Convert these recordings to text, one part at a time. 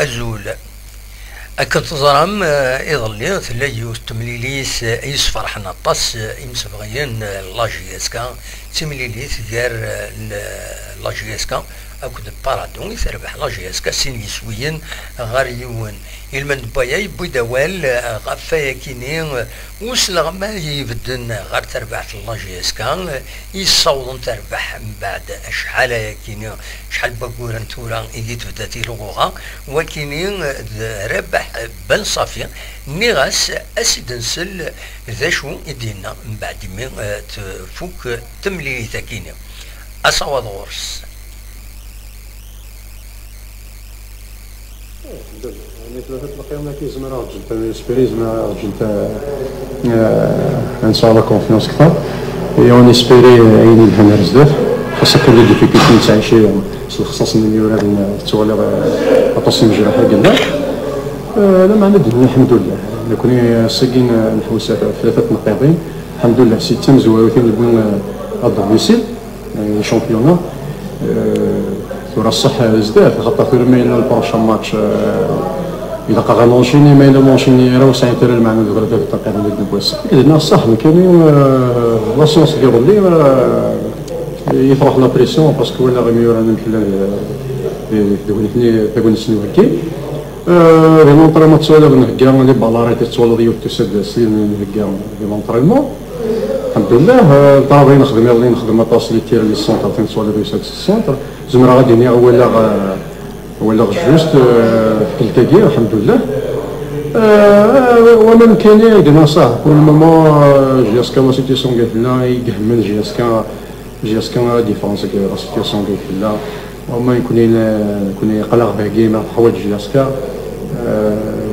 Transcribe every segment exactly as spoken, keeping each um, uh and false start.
Azul. Akken teẓram, eh, iḍelli tella yiwet n temlilit, eh, yesferḥen aṭas, eh, imsebɣiyen, eh, n la J S K. D timlilit gar, eh, n-, la J S K akked Parado i terbeḥ la J S K sin yiswiyen ɣer yiwen. Ilmend n waya yewwi-d awal, eh, ɣef wayakini, eh, usleɣmay ibedden ɣer terbaɛt n la J S K, eh, yessawḍen terbeḥ mbeɛd acḥal ayakini, acḥal n wagguren tura i yi-tebda tilɣuɣa, wakini d Rabaḥ Ben Ṣafi. Nniɣ-as a s-id-nsel d acu i d-yenna mbeɛd imi, eh, tfuk temlilit-akini. Asawaḍ ɣur-s. Alhamdulillah. Tlata n lqiyam-agi zemreɣ ad ǧǧent, espérer zemreɣ ad ǧǧent, eh, ad nesɛu la confiance kter. Et on espérer ayen yelhan ar zdat. Xas akken les difficultés nettɛici s lexṣaṣ n yimyuraden, eh, tettwaliḍ, eh, aṭas n imejraḥ i yellan. Eh, lameɛna d-nni alḥemdulillah. Nekni ass-agi n-, nḥewwes tlata tneqqiḍin. Alḥemdulillah, si d tamezwarut i newwi, eh, à domicile. Eh, championnat. Eh, tura ṣṣeḥ zdat, xaṭer tura ma yella le prochain match, eh, ilaq ad enchaîner, ma yella ur enchaîner ara, ur sɛint ara lmeɛna deg tlata taqqiḍin i d-newwi ass-a. Dinna ṣṣeḥ, nekkini, eh, la séance n yiḍelli, eh, i truḥ la pression, parce que walaɣ imyura amek llan, eh, deg, deg, deg, deg, deg, deg, Eh, di l'entraînement tettwaliḍ nhegga les balles arrêtées, tettwaliḍ yiwet tusa-d syin nhegga di l'entraînement. Alḥemdulillah, eh, ṭabi nexdem iḍelli, nexdem aṭas les tirs, les centres, tin tettwaliḍ yusa-d s centre. Zemreɣ ad d-iniɣ walaɣ, eh, walaɣ juste, eh, tikkelt-agi, alḥemdulillah. Eh, wama nekkini, dinna ṣṣeḥ, pour le moment, eh, J S K la situation i tella, i ihemmen J S K, J S K la différence deg la situation i tella. Au moins, nekkni, nekkni aql-aɣ dagi, ma teḥwaǧ J S K, eh,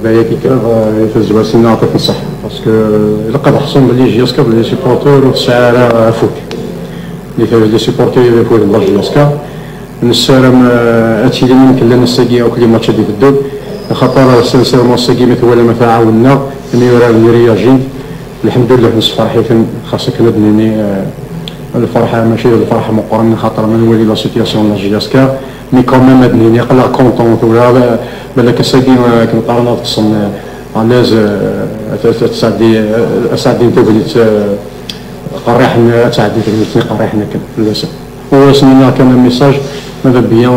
d ayagi kan, eh, i tazwara-nni ad tenṣeḥ. Parce que ilaq ad ḥṣun belli J S K d les supporters ur tesɛi ara afud. Nitenti d les supporters i d afud n la J S K. Nessaram, eh, ad tilin amek llan ass-agi akk les matchs ad d-iteddun. Axaṭer, eh, sincèrement, ass-agi ma twalam ad aɣ-ɛawnen, imyuraden i réagin. Alḥemdulillah, nessefreḥ-iten, xas akken ad d-nini, eh, lferḥ-a mačči d lferḥ meqqren, xaṭer ma nwali la situation n la J S K, mais quand même ad d-nini aql-aɣ content tura, eh, balak ass-agi, eh, akken qqaren ad ṭṭsen, eh, à l'aise, eh, ad, ad, ad tesɛeddi, eh, ad sɛeddin tagnit, eh, qerriḥen, ad tɛeddi tagnit-nni qerriḥen akken, fell-asen. Ur asen-nniɣ kan un message, ma d bien, eh,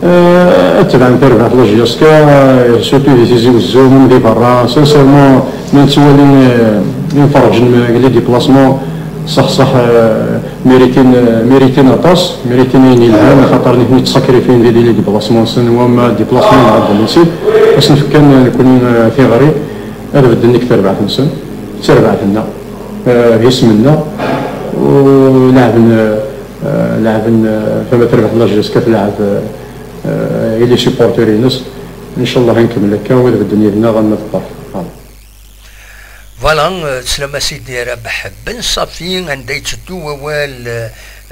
eh, ad tebɛen tarbaɛt la J S K, eh, surtout di Tizi Wezzu, même di berra. Sincèrement, ma nettwali, eh, imferrǧen deg les déplacements, ṣaḥ, ṣaḥ, eh, méritin, eh, méritin aṭas, méritin ayen yelhan, axaṭer nitni ttsakrifin di, di les déplacements-nsen, wamma déplacement neɣ à domicile, asen-fkan, eh, nekkni, eh, tiɣri, ad bedden deg terbaɛt-nsen, d tarbaɛt-nneɣ, eh, d isem-nneɣ, u leɛben, eh, Eh, leɛben, eh, tama terbeḥ la J S K tleɛɛeb, eh, i les supporters-ines. Ncallah ad nkemmel akka, u ad bedden yid-neɣ arma teqqer. Voilà. Voilà, eh, teslam a Sidi Rabeḥ Ben Ṣafi, anda yetteddu wawal, eh,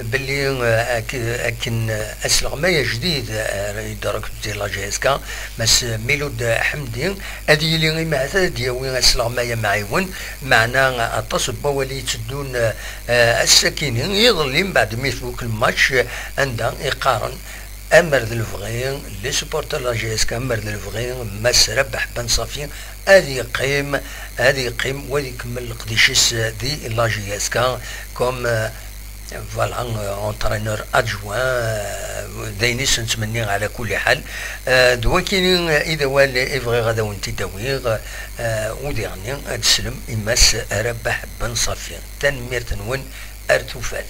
belli, eh, ak-, akken, eh, asleɣmay ajdid, eh, ara yedrek di la J S K, Mass Milud Ḥemdi, ad yili imahat ad d-yawi asleɣmay amɛiwen, meɛna aṭas n wawal i yetteddun, eh, ass-akini, iḍelli, mbeɛd mi tfuk lmatch, anda i qqaren, amer d lebɣi, les supporters de la J S K, amer d lebɣi, Mass Rabeḥ Ben Ṣafi ad yeqqim, ad yeqqim, u ad ikemmel leqdic-is di la J S K, comme, eh, voilà, eh, entraîneur adjoint, eh, d ayen i s-nettmenni ɛla kulli ḥal. Eh, d wakini, eh, i d awal i bɣiɣ ad awen-t-id-awiɣ, eh, u diɣenni ad teslem i Mass Rabeḥ Ben Ṣafi. Tanemmirt-nwen, ar tufat.